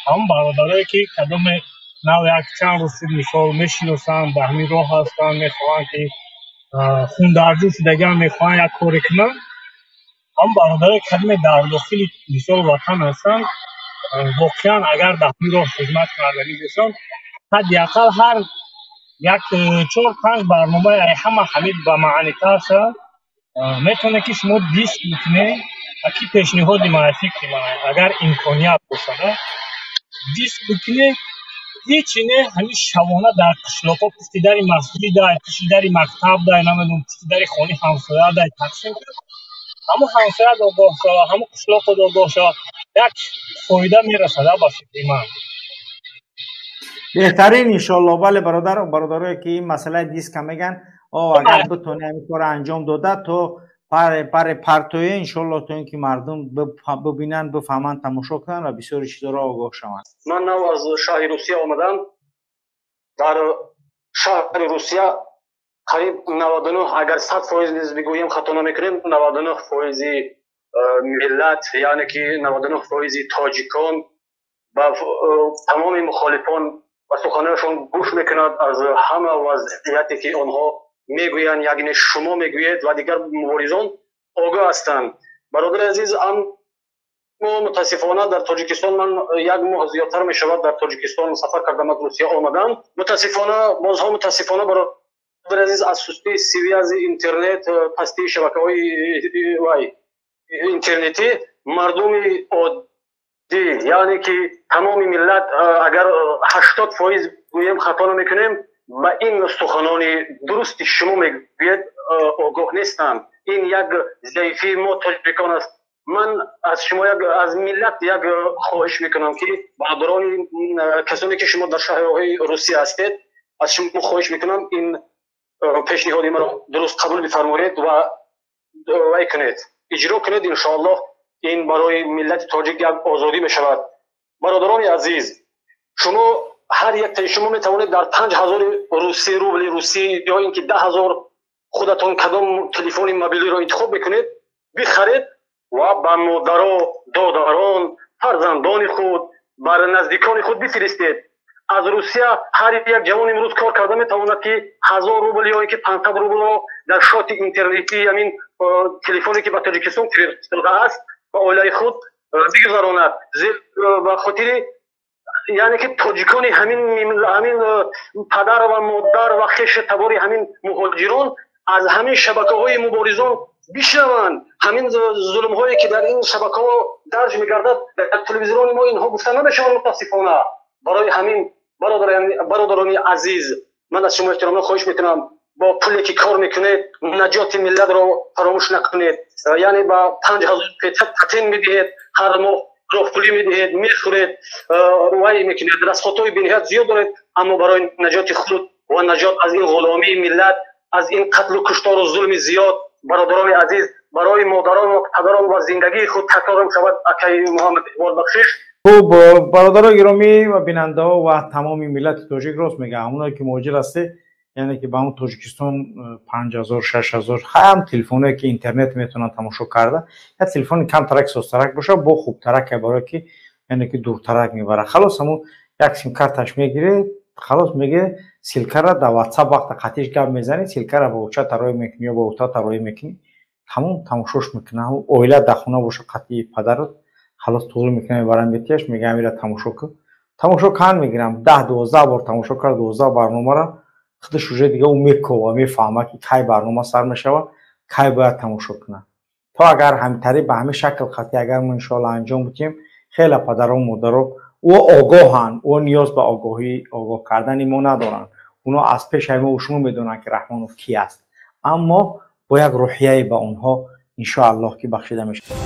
Ҳамон бародарое, ки кадоме нав як чанд рӯз шуд, мисол, мешиносанд, ба ҳамин роҳ ҳастанд, мехоҳанд, ки хундарҷӯ шудагиам, мехоҳанд як коре кунанд. Ҳамон бародарое, ки кадоме дар дохили, мисол, ватан ҳастанд, воқеан агар дар ҳамин роҳ хизмат карданӣ бошанд, ҳадди ақал ҳар як чор панҷ барномаи ҳама ҳамин ба маънитар шавад, метавонед, ки шумо диск бикунед. Ки пешниҳоди ман, фикри ман, агар имконият бошад, диск бикунед, ҳечи не, ҳамин шабона дар қишлоқҳо, пушти дари масҷидай, пушти дари мактабдай, намедонам, пушти дари хонаи ҳамсоядай тақсим кунед. Ҳамун ҳамсояд огоҳ шавад, ҳамун қишлоқот огоҳ шавад, як фоида мерасад, ба фикри ман. Беҳтарин, иншоалло. Бале, бародар, бародарое, ки ин масъалаи диска меган, о, агар битони ҳамин корро анҷом дода, то паре партоя, иншоалло, то ин ки мардум бибинанд, бифаҳманд, тамошо кунанд ва бисёри чизоро огоҳ шаванд. Ман нав аз шаҳри Русия омадам. Дар шаҳри Русия қариб 99, агар 100% низ бигӯем, хато намекунем, 99 фоизи миллат, яъне ки 99 фоизи тоҷикон ба тамоми мухолифон, ба суханонашон гӯш мекунад. Аз ҳама вазъияте, ки онҳо мегӯянд, яъне шумо мегӯед ва дигар муборизон, огоҳ ҳастанд. Бародари азиз, аммо мутаассифона дар Тоҷикистон, ман як моҳ зиёдтар мешавад, дар Тоҷикистон сафар кардам, аз Русия омадам, мутаассифона, бозҳо мутаассифона, бародари азиз, аз сустии связи интернет, пастии шабакаҳои вай интернетӣ, мардуми оддӣ, яъне ки тамоми миллат, агар 80% гӯем, хато намекунем, ба ин суханони дурусти шумо мегӯед огоҳ нестанд. Ин як заифии мо тоҷикон аст. Ман аз шумо як, аз миллат як хоҳиш мекунам, ки бародарони, касоне, ки шумо дар шаҳрҳои Русия ҳастед, аз шумо хоҳиш мекунам, ин пешниҳоди маро дуруст қабул бифармоед ва вай кунед, иҷро кунед. Иншоаллоҳ, ин барои миллати тоҷик як озодӣ мешавад. Бародарони азиз, шумо, ҳар яктаи шумо метавонед дар 5000 русӣ, рубли русӣ, ё ин ки 10 000, худатон кадом телефони мобилиро интихоб мекунед, бихаред ва ба модаро, додарон, фарзандони худ, бар наздикони худ бифиристед. Аз Русия ҳар як ҷавон имрӯз кор карда метавонад, ки 1000 рубл ё ин ки 500 рублро дар шоти интернетии ҳамин телефоне, ки ба Тоҷикистон фиристодааст, ба оилаи худ бигузаронад. Ба хотири, яъне ки тоҷикони ҳамин падар ва модар ва хешу табори ҳамин муҳоҷирон аз ҳамин шабакаҳои муборизон бишнаванд. Ҳамин зулмҳое, ки дар ин шабакаҳо дарҷ мегардад, дар телевизиони мо инҳо гуфта намешаванд, мутаассифона. Барои ҳамин, бародарони азиз, ман аз шумо эҳтиромона хоҳиш мекунам, бо пуле, ки кор мекунед, наҷоти миллатро фаромӯш накунед. Яъне ба 5000 патент медиҳед, ҳар моҳ роҳпулӣ медиҳед, мехӯред, вай мекунед, расход ҳои бениҳоят зиёд доред, аммо барои наҷоти худ ва наҷот аз ин ғуломии миллат, аз ин қатлу куштору зулми зиёд, бародарони азиз, барои модарон ва падарон ва зиндагии худ, такрорам шавад, акаи Муҳаммад Иқбол, бахшиш. Хуб, бародаро гиромӣ ва бинандаҳо ва тамоми миллати тоҷик, рост мегӯям, ҳамоное, ки муҳоҷир ҳастед, яъне ки ба ҳамон Тоҷикистон 5000, 6000 ҳам телефоное, ки интернет метавонанд тамошо карда, як телефони камтарак, созтарак боша, бо хубтарак, барое ки, яъне ки дуртарак мебарад. Халос, ҳамон як симкарташ мегиред, халос, меге ссылка ра дар Ватсап вақта қатиш гап мезанӣ, ссылка ра ба очата роӣ мекунӣ ё ба утата роӣ мекунӣ, тамом, тамошош мекунад. Ҳамон оила дар хона боша, қатъи падарат, халос, туғри мекунад, мебарам бетияш, мега: «Амира тамошо кун». Тамошо кан мегирам, 10-12 бор тамошо кард, 12 барномара худаш уже дига ӯ мекова, мефаҳмад, ки кай барнома сар мешавад, кай бояд тамошо кунад. То агар ҳамтари ба ҳамин шакл қатъи агар мо, иншоалло, анҷом бутем, хеле падару модаро ӯ огоҳанд, ӯ ниёз ба огоҳӣ, огоҳ кардани мо надоранд. Оно аз пешаи мо шумо медонанд, ки Раҳмонов ки аст, аммо бо як рӯҳияе ба онҳо, иншоаллоҳ, ки бахшида мешавад.